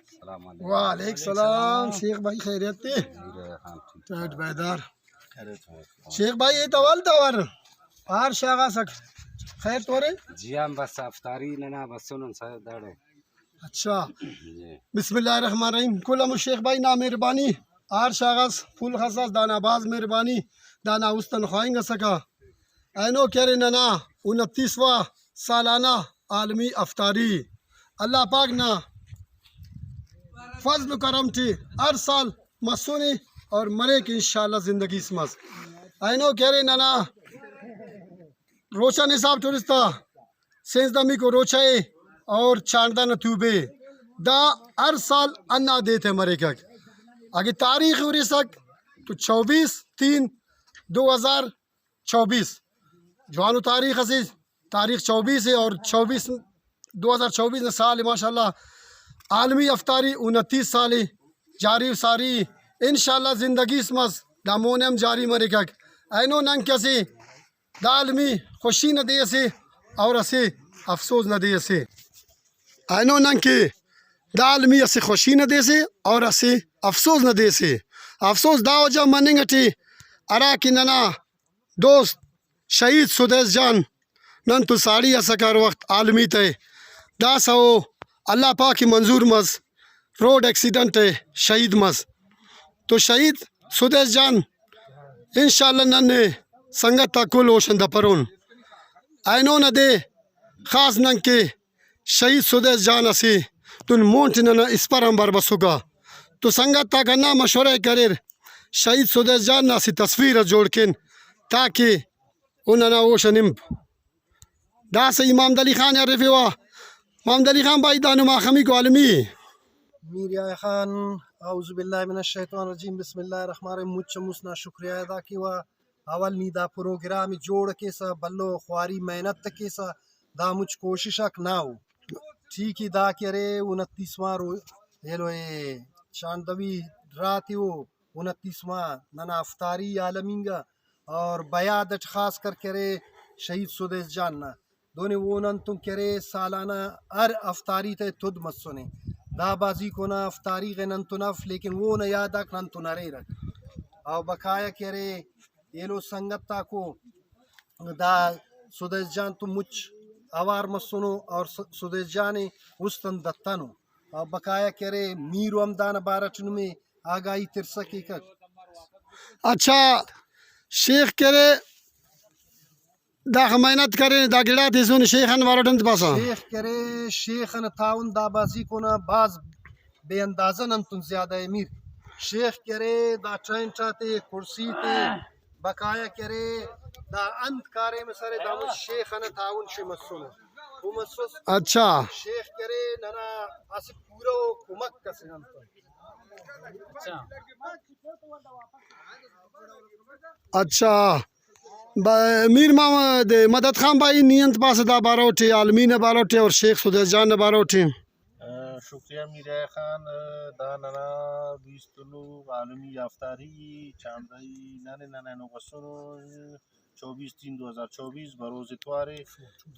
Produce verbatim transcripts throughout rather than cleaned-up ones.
السلام علیکم۔ وعلیکم السلام شیخ بھائی، خیریت تے؟ ٹائٹ بیدار۔ شیخ بھائی، اے تو اول دور ہر شاغا سک خیر تورے؟ جی ہاں، بس افطاری ننا بسنن سر داڑے۔ اچھا۔ جی۔ بسم اللہ الرحمن الرحیم۔ کل ہم شیخ بھائی نا مہربانی، ہر شاغاس پھل خساس، دانا بھاز مہربانی، دانا است آن خواہنگ ئسکہ۔ اینو کہ ارے ننا انتیسواں سالانہ عالمی افطاری، اللہ پاک نا فضل و کرم ٹی ہر سال مسنے اور مریک انشاءاللہ زندگی اس مس۔ اینو کہ ارے ننا روچہ نصاب ٹرستا سیزدہ میکو روچہ ءِ اور چانڑدہ نا توبے۔ دا ہر سال ہندا دے تہ مریکک۔ اگہ تاریخ ہُرسک تو چوبیس تین دو ہزار چوبیس جوانو تاریخ اسے، تاریخ چوبیس ہے اور چوبیس، دو ہزار چوبیس نا سال ہے، ماشاءاللہ عالمی افطاری انتیس سال ہے، جاری و ساری انشاءاللہ زندگی اس مس دا مون ہم جاری مریکک۔ اینو نن کہ اسے دا عالمی خوشی نا دے اسے اور اسہ افسوس نا دے اسے۔ اینو نن کہ دا عالمی اسہ خوشی نا دے اسے اور اسہ افسوس نا دے اسے۔ افسوس دا وجہ مننگ اٹی ہرا کہ ننا دوست شہید سدیس جان نن تو ساڑی اسکہ ہر وخت عالمی تہ، داسہ او اللہ پاک ءِ منظور مس، روڈ ایکسیڈنٹ ءِ شہید مس۔ تو شہید سدیس جان انشاءاللہ نن نے سنگت آک کل ہوش آن دپرون۔ اینو نا دے خاص نن کہ شہید سدیس جان اسہ دن مون ٹی ننا اسپر آنبار بسکہ۔ تو سنگت آک ہندا مشورہ ءِ کریر شہید سدیس جان نا اسہ تصویر اس جوڑ کین تاکہ او ننا ہوش آن ہنپ۔ داسہ ای محمد علی خان ءِ ہرفیوہ۔ محمد علی خان بھائی، دا نما خمیکو عالمی ءِ۔ میر یحییٰ خان، اعوذ باللہ من الشیطان الرجیم، بسم اللہ الرحمن الرحیم، مچ مست نا شکریہ ادا کیوہ۔ اول نی دا پروگرام ءِ جوڑ کیسہ، بھلو خواری محنت کیسہ، دا مچ کوشش آک نا ءُ۔ ٹھیک ای دا کہ ارے انتیسواں رو ایلو اے چاندوی رات ءِ او، انتیسواں ننا افطاری عالمینگا اور بیاد اٹ خاص کر کہ ارے شہید سدیس جان نا دہنے او ننتون کہ ارے سالانہ ہر افطاری تہ تد مسنے۔ دا بازیکو نا افطاری غے ننتون اف، لیکن اونا یاد آک ننتون اریرک۔ او بقایا کہ ارے ایلو سنگت آکو دا سدیس جان تو مچ اوار مسنو اور س-، سدیس جان ءِ است آن دتنو۔ اور بقایا کہ ارے میرو ہم دانا بارہ ٹی نمے آگاہی ترسا کیکک۔ اچھا، شیخ کہ ارے داخہ محنت کرینے، دا گڑاتے ایسونے، شیخ آن بارو ٹی انت پاسہ؟ شیخ کہ ارے، شیخ ئنا تعاون دا بازیکو نا بھاز بے اندازہ ننتون زیادہ ءِ میر۔ شیخ کہ ارے، دا ٹینٹ آتے، کرسی تے، بقایا کہ ارے، دا انت کاریم اس ارے، دا مچ شیخ ئنا تعاون ٹی مسنو۔ او مسس۔ اچھا۔ شیخ کہ ارے، ننا اسہ پورو کمک اسے ننتون۔ اچھا۔ اچھا۔ با-، میر محمد مدد خان بھائی، نی انت پاسہ دا بارو ٹی، عالمی نا بارو ٹی اور شیخ سدیس جان نا بارو ٹی؟ آ، شکریہ میر یحییٰ خان، دا ننا بیست و نہہ عالمی افطاری چاندئی ننے ننے اینو بسنو، چوبیس تین دو ہزار چوبیس بروز اتوارے،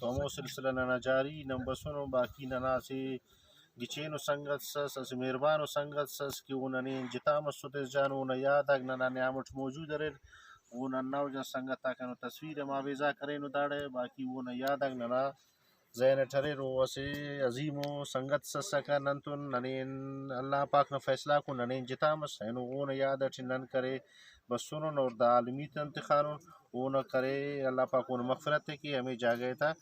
تو ہمو سلسلہ ننا جاری نن بسنو، باقی ننا اسہ گچینو سنگت اس، اسہ مہربانو سنگت اس کہ او ننے جتا مس سدیس جان، اونا یات آک ننا نیام اٹ موجود اریر۔ او ننا و جان سنگت آک اینو تصویر ہم آویزا کرینو داڑے، باقی اونا یات آک ننا ذہن اٹ اریر۔ او اسہ عظیم و سنگت اس اسکہ ننتون، ننے اللہ پاک نا فیصلہ آکو ننے جتا مس، اینو اونا یاد اٹ نن کرے بسنن اور دا عالمی تن تخانن، اونا کرے اللہ پاک اونا مغفرت ءِ کے، ہمے جاگہ ءِ تا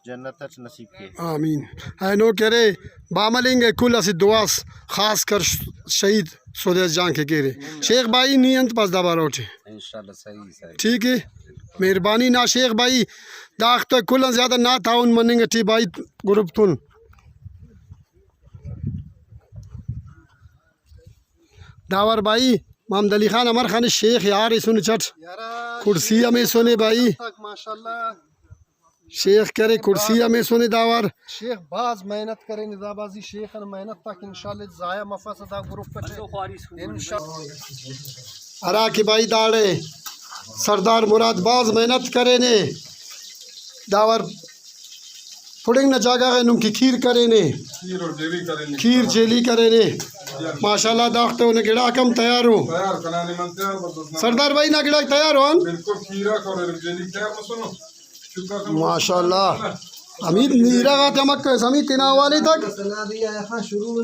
جنت اٹ نصیب کے۔ آمین۔ اینو کہ ارے باملنگ ءِ کل اسہ دعاس خاص کر ش-، شہید سدیس جان کے کیرے۔ شیخ بھائی نی انت پاس دا بارو ٹی؟ انشاءاللہ صحیح، صحیح۔ ٹھیک ہے، مہربانی نا شیخ بھائی، داختہ کل آن زیادہ نا تعاون مننگ ٹی بھائی گروپ تون۔ داور بھائی، محمد علی خان امر خان شیخ یار ایسونے چٹ۔ یارا کرسی ہم ایسونے بھائی۔ ماشاءاللہ۔ شیخ کرے کرسی ہم ایسونے داور۔ شیخ بھاز محنت کرینے، دا بازی شیخ نا محنت تاک انشاءاللہ ضائع مفسہ دا گروپ اٹ۔ انشاءاللہ۔ ہرا کہ بھائی داڑے سردار مراد بھاز محنت کرینے داور۔ پڑنگ نا جاگہ غا نم کہ کھیر کرینے۔ کھیر اور جیلی کرینے۔ کھیر جیلی کرینے۔ ماشاءاللہ، داختے اونا گڑاک ہم تیار ءُ۔ تیار کنا نے من تیار بس، بس۔ سردار بھائی نا گڑاک تیار ءُ آن؟ بالکل، کھیر آک اور جیلی تیار مسنو۔ شکر الحمدللہ۔ ماشاءاللہ۔ حمید، نیرہ غاتے ہمک اس، حمید تینا حوالے تک۔ سنا بھی آیا خان شروع۔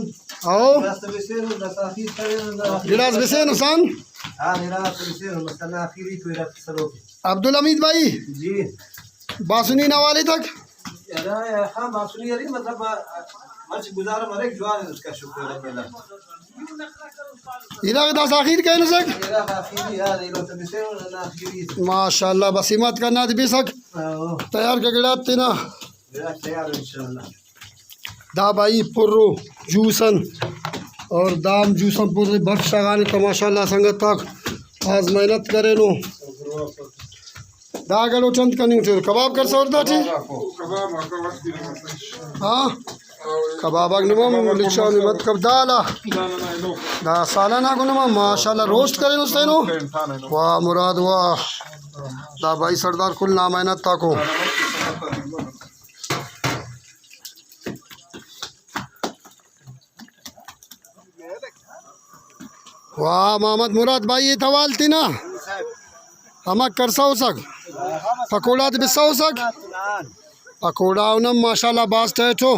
او۔ گڑاس بسینو، داسہ آخیر کرینو، دا آخیر۔ گڑاس بسینو سان۔ ہاں، گڑاس بسینو، بس کنا آخری تو ارا سلوک۔ عبدالحمید بھائی۔ جی۔ باسنی نا حوالے تک۔ ارا، ہاں، باسنی ارے، مطلب، مچ گزارہ مریک، جوان اس کا شکر الحمدللہ۔ ارا داسہ آخیر کرینسک۔ ارا آخری، ہاں، ارا تو بسینو، نا آخری۔ ماشاءاللہ، بس ہمت کنا تے بسک۔ ہاں۔ تیار کہ گڑا تینا۔ گڑا تیار انشاءاللہ۔ دا بھائی پرو جوس ان اور دام جوس ان پر برف شاغانے تو ماشاءاللہ سنگت آک بھاز محنت کرینو۔ دا گڑو چند کننگ ٹی کباب کرسا اور دا ٹی۔ ہاں، کباب آک نما لچانے مطلب دالا۔ دا سالن آک نما ماشاءاللہ روسٹ کرینو تینو۔ واہ مراد واہ۔ دا بھائی سردار کل نا محنت تاکو۔ واہ محمد مراد بھائی، ایت حوال تینا؟ ہمک کرسا ہوسک؟ پکوڑا تے بسا ہوسک؟ پکوڑا انم ماشاءاللہ باز ٹائٹ ہو۔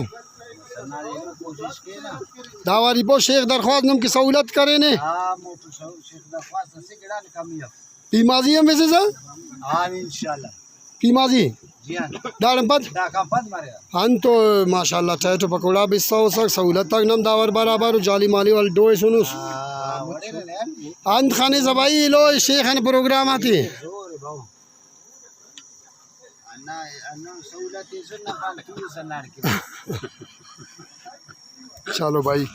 دا واری بو شیخ درخواست نم کہ سہولت کرینے۔ پیمازی ہم بسسہ؟ ہاں، انشاءاللہ۔ پیمازی؟ جی ہاں۔ داڑان پد؟ داکان پد مرے۔ انت تو ماشاءاللہ ٹائٹ و پکوڑا بسا ہوسک، سہولت آک نم داور برابر و جالی مالی وال ڈو ایسونس۔ ہاں، وڑے نے۔ انت خانے زبائی ایلو شیخ آن پروگرام آتے۔ زور باو۔ انا، انا سہولت ایسن نا پان تو سناڑ کے۔ چلو بھائی۔